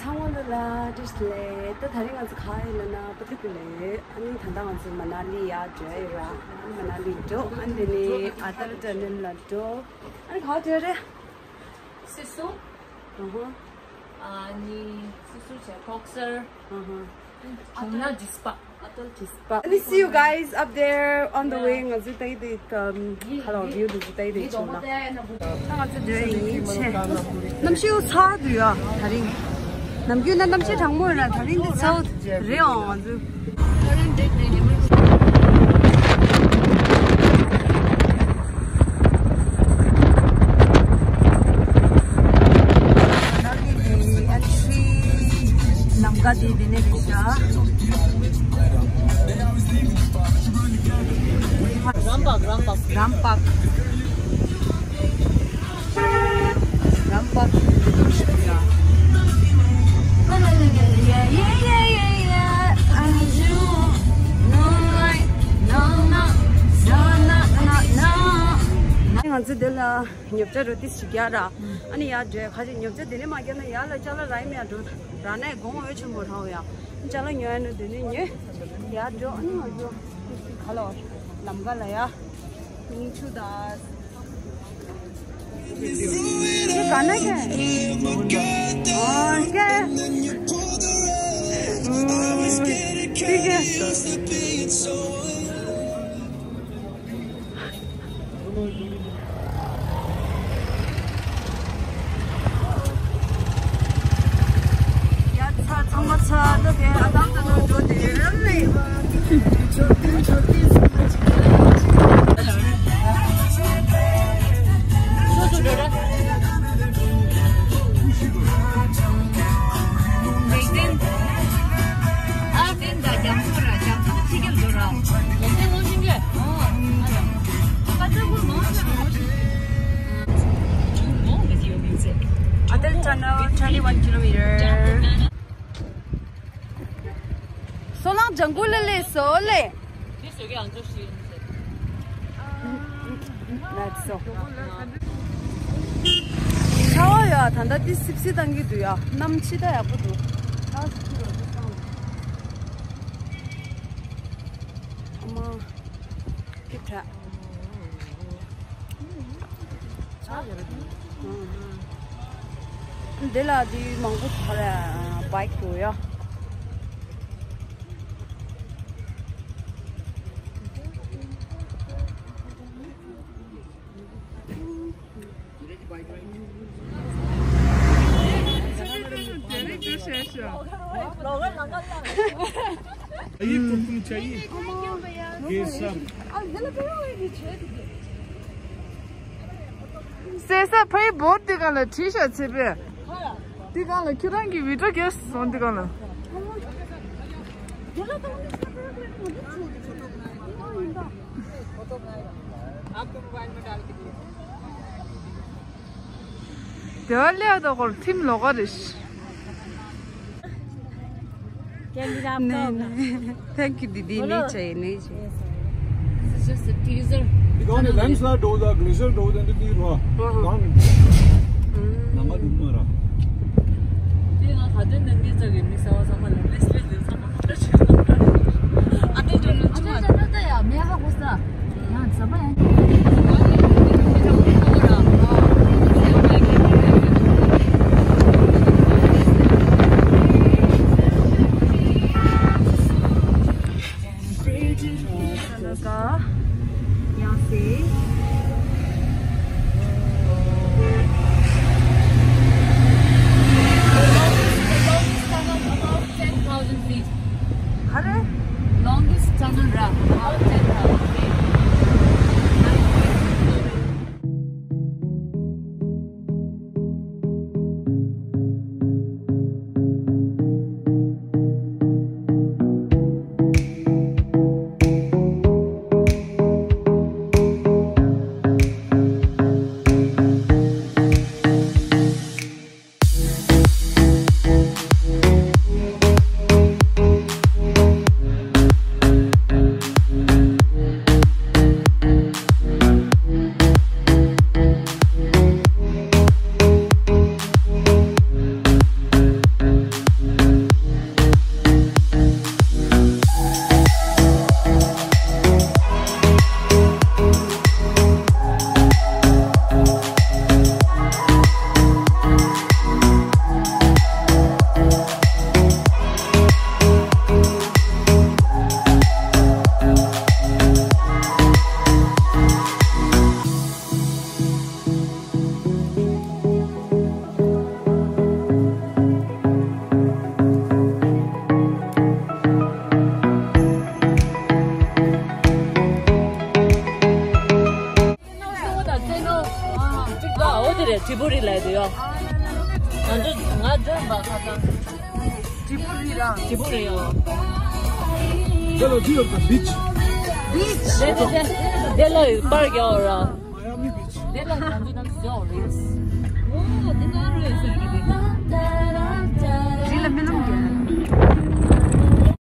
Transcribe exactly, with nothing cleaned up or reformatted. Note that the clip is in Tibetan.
ཚང་མ་ལ་བཀྲ་ཤིས་བདེ་ལེགས། ད་དེ་རིང་ང་ཚོ་ག་ཡིན་ལབ་ན་པ་ཏི་ཀུ་ལེ། ཨ་ནི་ད་ལྟ་ང་ཚོ་མ་ན་ལི་ཡར་འགྲོ་ཡི་ར། ཨ་ནི་མ་ན་ལི་འགྲོ། ཨ་ནི་དེ་ནས་ཨ་ཏལ་ཊ་ནལ་ལ་འགྲོ། ཨ་ནི་ག་འགྲོ་རེད། སི་སུ། ཨ་ཧ། ཨ་ནི་སི་སུ་བྱས་ཀོག་སར། ཨ་ཧ། ཁྱུང་ན་ཇིས་པ། ཨ་ཏལ་ཇིས་པ། ཨ་ནི་see you guys up there on the way. ང་ཚོ་ཏའི་དེ་ཁ་ལོ་བིའུ་དེ་ཚོ་ཏའི་དེ་བྱུང་ན། ད་ང་ཚོ་འགྲོ་ཡིན་ཆེ། གནམ་གཤིས་ཚ་འདུག་ཡ་དེ་རིང་། ནམ་རྒྱུན་ན་གནམ་གཤིས་གྲང་མོ་ཡོད་ན་དེ་རིང་འདི་ཚ་བོ་རེད་འོང་ང་ཚོ། ནམ་མཁའ་དེ་དེ་ནས་རེད་ཤག་རམ་པ་རམ་པ་རམ་པ། རམ་པ། ང་ཚོ་འདི་ལ་ཉོ་ཆ་རུ་ཏིས་ཞིག་རྒྱག་ར། ཨ་ནི་ཡར་འགྲོ་ཁ་ཅིག་ཉོ་ཆ་དེ་ནས་མ་རྒྱག་ན་ཡར་ལ་ཅ་ལག་རག་ཡིན་མེད་འགྲོ་ར་ནས་དགོང་འོད་ཆེན་པོ་རག་ཡ། ཅ་ལག་ཉོ་ཡ་ནི་དེ་ནས་ཉོས་ཡར་འགྲོ། ཨ་ནི་ང་ཚོ་ག་ལ་ལམ་ཀ་ལ་ཡ། ཁྱུང་ཆུ་དང་། ཁྱེད་ག་ན་ཁྱེད། ཨོ་ཁྱེད། ཁྱེད་ཁྱེད། ཡ་ཚ་ཚང་མ་ཚ་ད་དེ་ཨ་དམ་དུ་ནོར་འགྲོ་དེ་རེད་ལེ། Atal tunnel, twenty-one kilometer. སོ་ལང་ལྗང་གུ་ལ་ལས་སོ་ལེ། That's so. ཆར་པ་ཡ་ད་ལྟ་འདི་སིབ་སིབ་བཏང་གི་འདུག་ཡ། གནམ་ཕྱི་ད་ཡག་པོ་འདུག་ཨ་མ། སྐྱིད་དྲགས། འདི་ལ་འདི་མང་པོ་ཚ་ལ་བའིཀ་འགྲོ་ཡ། སེ་ས་ཕའི་བོར་དེ་ག་ལ་བྲིས་ཤག་ཚེ་པས། དེ་ག་ལ་ཁྱོད་རང་གི་བི་ཌིའོ་རྒྱག་སོང་དེ་ག་ལ། དེ་བ་ལས་ད་སྐོར་ཁྲིམས་ལོག་ག་རེད། Thank you, Didi. Nature, nature. This is just a teaser. Because the landslide those are glacial those and the raw. Gone. Nama dumara. དེ་ང་ཁ་དོན་ནན་གྱི་ཚ་གི་མི་ས་བ་ཚང་མ་ལ་ལེས་ལེས་ལེས་ཚང་མ་ཁ་ཁ་ཆེ། ཨ་ཏི་ཏོ་ནུ་ཅུ་མ་ཨ་ཏི་ཏོ་ཡ་མེ་ཧ་གོ་ས། ཡང་ཟ་མ་ཡང་། Ten thousand feet. Hare? Longest tunnel run, about ten thousand feet. ཏྲི་པུ་རི་ར། ཏྲི་པུ་རི་ཡོ། དེ་ལ་ཅི་ཡོད་དམ། བིཆ། བིཆ། དེ་དེ་དེ་དེ་ལ་པར་རྒྱག་འོ་ར། མ་ཡ་མི་བིཆ། དེ་ལ་ང་ཚོ་ནང་ཟོ་རེད། ཨོ་དེ་ན་རེད་ཟེར།